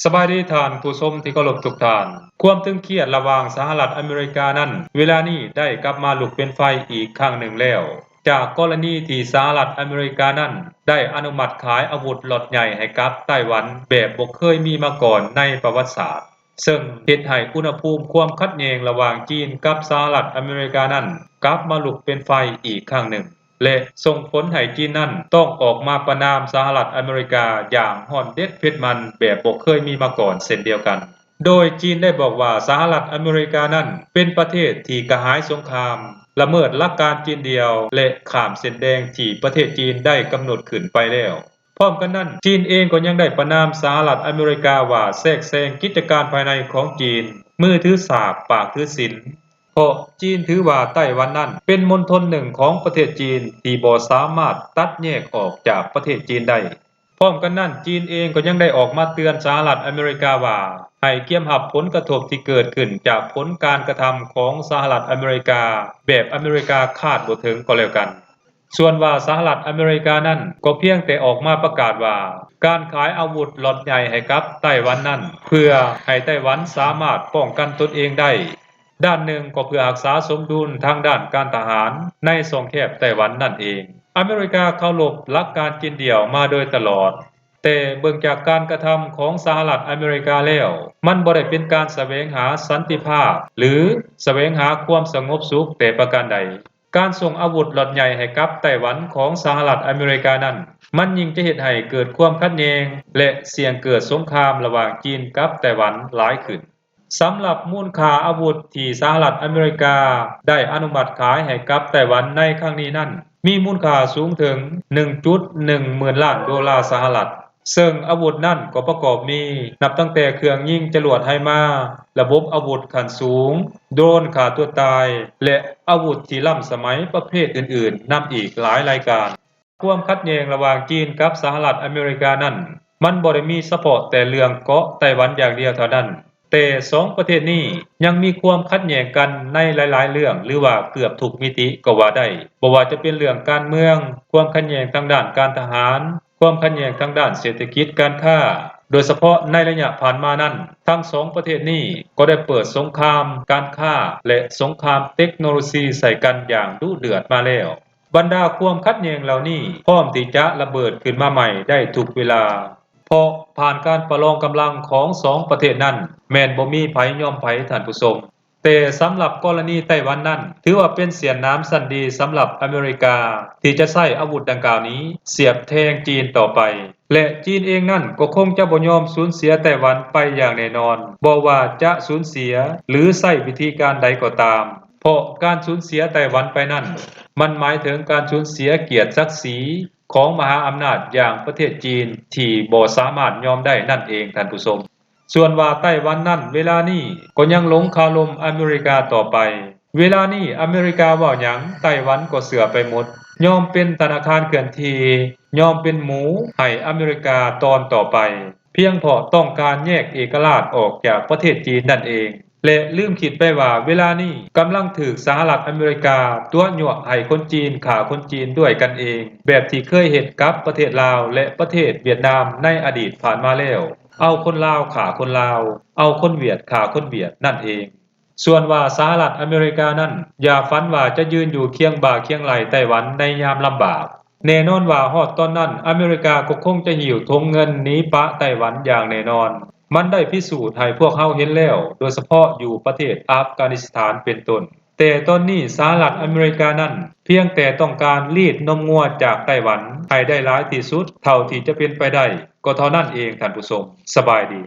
ສະບາຍດີທ່ານຜູ້ຊົມທີ່ເຄົາລົບທຸກທ່ານ. ຄວາມຕຶງຄຽດລະຫວ່າງສະຫະລັດອາເມລິການັ້ນ ເວລານີ້ໄດ້ກັບມາລຸກເປັນໄຟອີກຄັ້ງໜຶ່ງແລ້ວ ຈາກກໍລະນີທີ່ສະຫະລັດອາເມລິການັ້ນ ໄດ້ອະນຸມັດຂາຍອາວຸດລັອດໃຫຍ່ໃຫ້ກັບໄຕ້ຫວັນ ແບບບໍ່ເຄີຍມີມາກ່ອນໃນປະຫວັດສາດ, ເຊິ່ງເຮັດໃຫ້ອຸນຫະພູມຄວາມຂັດແຍ່ງລະຫວ່າງຈີນກັບສະຫະລັດອາເມລິການັ້ນ ກັບມາລຸກເປັນໄຟອີກຄັ້ງໜຶ່ງ ແລະ ສົ່ງຜົນໃຫ້ຈີນນັ້ນຕ້ອງອອກມາປະນາມສະຫະລັດອາເມລິກາຢ່າງຮ້ອນເດັດເຜັດມັນແບບບໍ່ເຄີຍມີມາກ່ອນເຊັ່ນດຽວກັນ. ໂດຍຈີນໄດ້ບອກວ່າສະຫະລັດອາເມລິການັ້ນເປັນປະເທດທີ່ກະຫາຍສົງຄາມ, ລະເມີດຫຼັກການຈີນດຽວ ແລະ ຂ້າມເສັ້ນແດງທີ່ປະເທດຈີນໄດ້ກຳນົດຂຶ້ນໄປແລ້ວ. ພ້ອມກັນນັ້ນ, ຈີນເອງກໍຍັງໄດ້ປະນາມສະຫະລັດອາເມລິກາວ່າແຊກແຊງກິດຈະການພາຍໃນຂອງຈີນ, ມືຖືສາກ, ປາກຖືສິນ, ເພາະຈີນຖືວ່າໄຕ້ຫວັນນັ້ນເປັນມົນທົນໜຶ່ງຂອງປະເທດຈີນທີ່ບໍ່ສາມາດຕັດແຍກອອກຈາກປະເທດຈີນໄດ້. ພ້ອມກັນນັ້ນ, ຈີນເອງກໍຍັງໄດ້ອອກມາເຕືອນສະຫະລັດອາເມລິກາວ່າ ໃຫ້ກຽມຮັບຜົນກະທົບທີ່ເກີດຂຶ້ນຈາກຜົນການກະທຳຂອງສະຫະລັດອາເມລິກາ ແບບອາເມລິກາຄາດບໍ່ເຖິງກໍແລ້ວກັນ. ສ່ວນວ່າສະຫະລັດອາເມລິການັ້ນກໍພຽງແຕ່ອອກມາປະກາດວ່າ ການຂາຍອາວຸດລັອດໃຫຍ່ໃຫ້ກັບໄຕ້ຫວັນນັ້ນ ເພື່ອໃຫ້ໄຕ້ຫວັນສາມາດປ້ອງກັນຕົນເອງໄດ້, ດ້ານໜຶ່ງກໍເພື່ອຮັກສາສົມດຸນທາງດ້ານການທະຫານໃນຊ່ອງແຄບໄຕ້ຫວັນນັ້ນເອງ. ອາເມລິກາເຄົາລົບຫຼັກການຈີນດຽວມາໂດຍຕະຫຼອດ, ແຕ່ເບິ່ງຈາກການກະທຳຂອງສະຫະລັດອາເມລິກາແລ້ວ, ມັນບໍ່ໄດ້ເປັນການສະແຫວງຫາສັນຕິພາບ ຫຼື ສະແຫວງຫາຄວາມສະຫງົບສຸກແຕ່ປະການໃດ. ການສົ່ງອາວຸດລັອດໃຫຍ່ໃຫ້ກັບໄຕ້ຫວັນຂອງສະຫະລັດອາເມລິການັ້ນ, ມັນຍິ່ງຈະເຮັດໃຫ້ເກີດຄວາມຂັດແຍ່ງ ແລະ ສ່ຽງເກີດສົງຄາມລະຫວ່າງຈີນກັບໄຕ້ຫວັນຫຼາຍຂຶ້ນ. ສຳລັບມູນຄ່າອາວຸດທີ່ສະຫະລັດອາເມລິກາໄດ້ອະນຸມັດຂາຍໃຫ້ກັບໄຕ້ຫວັນໃນຄັ້ງນີ້ນັ້ນ, ມີມູນຄ່າສູງເຖິງ ໜຶ່ງຈຸດໜຶ່ງໝື່ນລ້ານໂດລາສະຫະລັດ. ເຊິ່ງອາວຸດນັ້ນກໍປະກອບມີ ນັບຕັ້ງແຕ່ເຄື່ອງຍິງຈະຫຼວດໄຮມາ, ລະບົບອາວຸດຂັ້ນສູງ, ໂດຣນຂ້າຕົວຕາຍ ແລະ ອາວຸດທີ່ລ້ຳສະໄໝປະເພດອື່ນໆ ນຳອີກຫຼາຍລາຍການ. ຄວາມຂັດແຍ່ງລະຫວ່າງຈີນກັບສະຫະລັດອາເມລິການັ້ນ, ມັນບໍ່ໄດ້ມີສະເພາະແຕ່ເລື່ອງເກາະໄຕ້ຫວັນຢ່າງດຽວເທົ່ານັ້ນ, ແຕ່ສອງປະເທດນີ້ຍັງມີຄວາມຂັດແຍ່ງກັນໃນຫຼາຍໆເລື່ອງ ຫຼືວ່າເກືອບທຸກມິຕິກໍວ່າໄດ້, ບໍ່ວ່າຈະເປັນເລື່ອງການເມືອງ, ຄວາມຂັດແຍ່ງທາງດ້ານການທະຫານ, ຄວາມຂັດແຍ່ງທາງດ້ານເສດຖະກິດການຄ້າ, ໂດຍສະເພາະໃນໄລຍະຜ່ານມານັ້ນ, ທັງສອງປະເທດນີ້ກໍໄດ້ເປີດສົງຄາມການຄ້າ ແລະ ສົງຄາມເຕັກໂນໂລຊີໃສ່ກັນຢ່າງດຸເດືອດມາແລ້ວ. ບັນດາຄວາມຂັດແຍ່ງເຫຼົ່ານີ້ພ້ອມທີ່ຈະລະເບີດຂຶ້ນມາໃໝ່ໄດ້ທຸກເວລາ, ເພາະຜ່ານການປະລອງກຳລັງຂອງສອງປະເທດນັ້ນ ແມ່ນບໍ່ມີໃຜຍອມໃຜ, ທ່ານຜູ້ຊົມ. ແຕ່ສຳລັບກໍລະນີໄຕ້ຫວັນນັ້ນ ຖືວ່າເປັນສຽນໜາມຊັ້ນດີສຳລັບອາເມລິກາ ທີ່ຈະໃຊ້ອາວຸດດັ່ງກ່າວນີ້ສຽບແທງຈີນຕໍ່ໄປ, ແລະ ຈີນເອງນັ້ນກໍຄົງຈະບໍ່ຍອມສູນເສຍໄຕ້ຫວັນໄປຢ່າງແນ່ນອນ, ບໍ່ວ່າຈະສູນເສຍ ຫຼື ໃຊ້ວິທີການໃດກໍຕາມ, ເພາະການສູນເສຍໄຕ້ຫວັນໄປນັ້ນ ມັນໝາຍເຖິງການສູນເສຍກຽດສັກສີຂອງມະຫາອຳນາດຢ່າງປະເທດຈີນ ທີ່ບໍ່ສາມາດຍອມໄດ້ນັ້ນເອງ, ທ່ານຜູ້ຊົມ. ສ່ວນວ່າໄຕ້ຫວັນນັ້ນ ເວລານີ້ກໍຍັງຫຼົງຄາລົມອາເມລິກາຕໍ່ໄປ. ເວລານີ້ອາເມລິກາເວົ້າຫຍັງ ໄຕ້ຫວັນກໍເຊື່ອໄປໝົດ, ຍອມເປັນທະນາຄານເຄື່ອນທີ່, ຍອມເປັນໝູໃຫ້ອາເມລິກາຕອນຕໍ່ໄປ, ພຽງເພາະຕ້ອງການແຍກເອກະລາດອອກຈາກປະເທດຈີນນັ້ນເອງ. ແລະ ລືມຄິດໄປວ່າເວລານີ້ກຳລັງຖືກສະຫະລັດອາເມລິກາຕົວະຍົວະໃຫ້ຄົນຈີນຂ້າຄົນຈີນດ້ວຍກັນເອງ, ແບບທີ່ເຄີຍເຮັດກັບປະເທດລາວ ແລະ ປະເທດຫວຽດນາມໃນອະດີດຜ່ານມາແລ້ວ, ເອົາຄົນລາວຂ້າຄົນລາວ, ເອົາຄົນຫວຽດຂ້າຄົນຫວຽດນັ້ນເອງ. ສ່ວນວ່າສະຫະລັດອາເມລິການັ້ນ ຢ່າຝັນວ່າຈະຢືນຢູ່ຄຽງບ່າຄຽງໄຫຼ່ໄຕ້ຫວັນໃນຍາມລຳບາກ. ແນ່ນອນວ່າຮອດຕອນນັ້ນ ອາເມລິກາກໍຄົງຈະຫິ້ວຖົງເງິນໜີປະໄຕ້ຫວັນຢ່າງແນ່ນອນ. ມັນໄດ້ພິສູດໃຫ້ພວກເຮົາເຫັນແລ້ວ, ໂດຍສະເພາະຢູ່ປະເທດອັຟການິສຖານເປັນຕົ້ນ. ແຕ່ຕອນນີ້ສະຫະລັດອາເມລິການັ້ນ ພຽງແຕ່ຕ້ອງການລີດນົມງົວຈາກໄຕ້ຫວັນໃຫ້ໄດ້ຫຼາຍທີ່ສຸດເທົ່າທີ່ຈະເປັນໄປໄດ້ ກໍເທົ່ານັ້ນເອງ, ທ່ານຜູ້ຊົມ. ສະບາຍດີ.